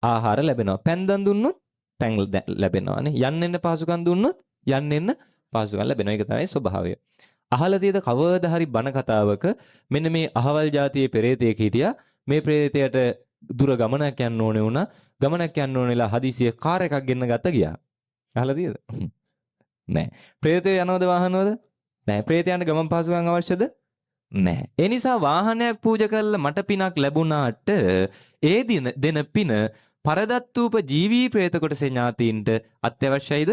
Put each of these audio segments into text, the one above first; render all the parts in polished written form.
ආහාර ලැබෙනවා. පැන් දන් දුන්නොත් පැන් ලැබෙනවා නේ. යන්න එන්න පහසුකම් දුන්නොත් යන්න එන්න පහසුකම් ලැබෙනවා. ඒක තමයි ස්වභාවය. අහලා තියෙද කවදා හරි බණ කතාවක මෙන්න මේ අහවල් ජාතියේ පෙරේතයෙක් හිටියා. මේ පෙරේතයට දුර ගමනක් යන්න ඕනේ වුණා. ගමනක් යන්න ඕනේ වෙලා හදිසියෙ කාර් එකක් ගෙන්න ගත්ත ගියා. අහලා තියෙද? නෑ. ප්‍රේතයෝ යනවද වාහනවල? නෑ. ප්‍රේතයන්ට ගමන් පහසුකම් අවශ්‍යද? නෑ. ඒ නිසා වාහනයක් පූජා කරලා මට පිනක් ලැබුණාට ඒ දින දෙන පින පරදත්තූප ජීවී ප්‍රේත කොටසේ ඥාතීන්ට අත්‍යවශ්‍යයිද?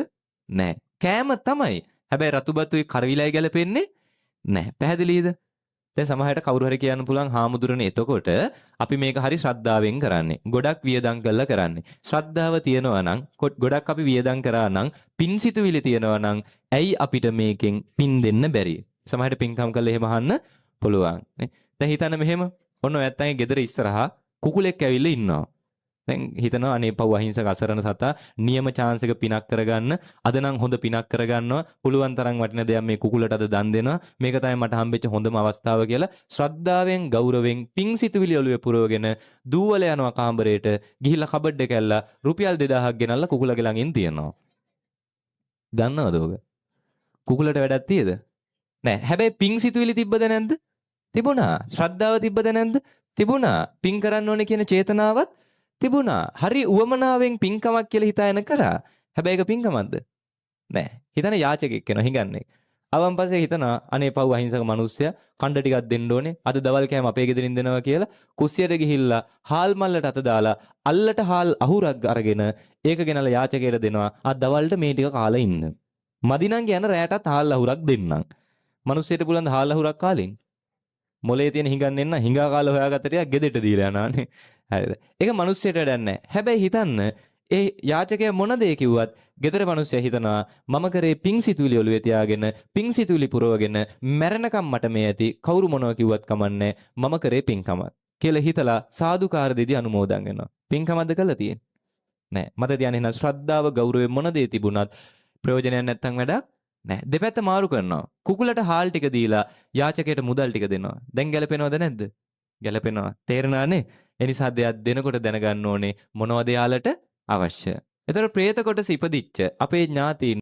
නෑ. කෑම තමයි. හැබැයි රතුබතුයි කරවිලයි ගැලපෙන්නේ නෑ. පැහැදිලිද? දැන් සමහරවිට කවුරු හරි කියන්න පුළුවන් හාමුදුරනේ එතකොට අපි මේක හරි ශ්‍රද්ධාවෙන් කරන්නේ. ගොඩක් වියදම් කරලා කරන්නේ. ශ්‍රද්ධාව තියෙනවා නම් ගොඩක් අපි වියදම් කරා නම් පින් සිතුවිලි තියෙනවා නම් ඇයි අපිට මේකෙන් පින් දෙන්න බැරි? සමහරවිට පින්කම් කරලා එහෙම අහන්න පුළුවන් නේ. දැන් හිතන්න මෙහෙම ඔන්න ඔය ඇත්තන්ගේ ගෙදර ඉස්සරහා කුකුලෙක් ඇවිල්ලා ඉන්නවා. දැන් හිතනවා අනේ පව් අහිංසක අසරණ සතා නියම චාන්ස් එක පිනක් කරගන්න අද නම් හොඳ පිනක් කරගන්නවා පුළුවන් තරම් වටින දෙයක් මේ කුකුලට අද දන් දෙනවා මේක තමයි මට හම්බෙච්ච හොඳම අවස්ථාව කියලා ශ්‍රද්ධාවෙන් ගෞරවයෙන් පිං සිතුවිලි ඔළුවේ පුරවගෙන දූවල යනවා කාමරේට ගිහිල්ලා කබඩ් එක ඇල්ලලා රුපියල් 2000ක් ගෙනල්ලා කුකුලගේ ළඟින් තියනවා. ගන්නවද ඔක? කුකුලට වැඩක් තියද? නෑ. හැබැයි පිං සිතුවිලි තිබ්බද නැද්ද? තිබුණා. ශ්‍රද්ධාව තිබ්බද නැද්ද? තිබුණා. පිං කරන්න ඕනේ කියන චේතනාවත් තිබුණා. හරි උවමනාවෙන් පින්කමක් කියලා හිතාගෙන කරා. හැබැයි ඒක පින්කමක්ද? නෑ. හිතන යාචකෙක් වෙනවා හිඟන්නේ. ආවන් පස්සේ හිතනවා අනේ පව් අහිංසක මිනිස්සයා කණ්ඩ ටිකක් දෙන්න ඕනේ. අද දවල් කෑම අපේ ගෙදරින් දෙනවා කියලා කුස්සියට ගිහිල්ලා හාල් මල්ලට අත දාලා අල්ලට හාල් අහුරක් අරගෙන ඒක ගෙනල්ලා යාචකයට දෙනවා. අද දවල්ට මේ ටික කාලා ඉන්න. මදි නම් කියන රැයටත් හාල් අහුරක් දෙන්නම්. මිනිස්සුන්ට පුළුවන් ද හාල් අහුරක් කාලා ඉන්න? මොලේ තියෙන හිඟන්නේ නම් හිඟා කාලා හොයාගත්ත ටිකක් ගෙදරට දීලා යනානේ. හරිද? ඒක මිනිස්සුන්ට වැඩක් නැහැ. හැබැයි හිතන්න ඒ යාචකයා මොන දේ කිව්වත් ගෙදර මිනිස්සයා හිතනවා මම කරේ පිං සිතුවිලි ඔළුවේ තියාගෙන පිං සිතුවිලි පුරවගෙන මැරෙනකම් මට මේ ඇති කවුරු මොනවා කිව්වත් කමන්නේ මම කරේ පිංකමක් කියලා හිතලා සාදුකාර දෙදි අනුමෝදන් වෙනවා. පිංකමක්ද කළා තියෙන්නේ? නෑ. මට තියන්නේ එහෙනම් ශ්‍රද්ධාව ගෞරවය මොන දේ තිබුණත් ප්‍රයෝජනයක් නැත්තම් වැඩක් නෑ. දෙපැත්ත මාරු කරනවා. කුකුලට හාල් ටික දීලා යාචකයට මුදල් ටික දෙනවා. දැන් ගැලපෙනවද නැද්ද? ගැලපෙනවා. තේරෙනානේ? ඒ නිසා දෙයක් දෙනකොට දැනගන්න ඕනේ මොනවද යාලට අවශ්‍ය. එතකොට ප්‍රේත කොටස ඉපදිච්ච අපේ ඥාතීන්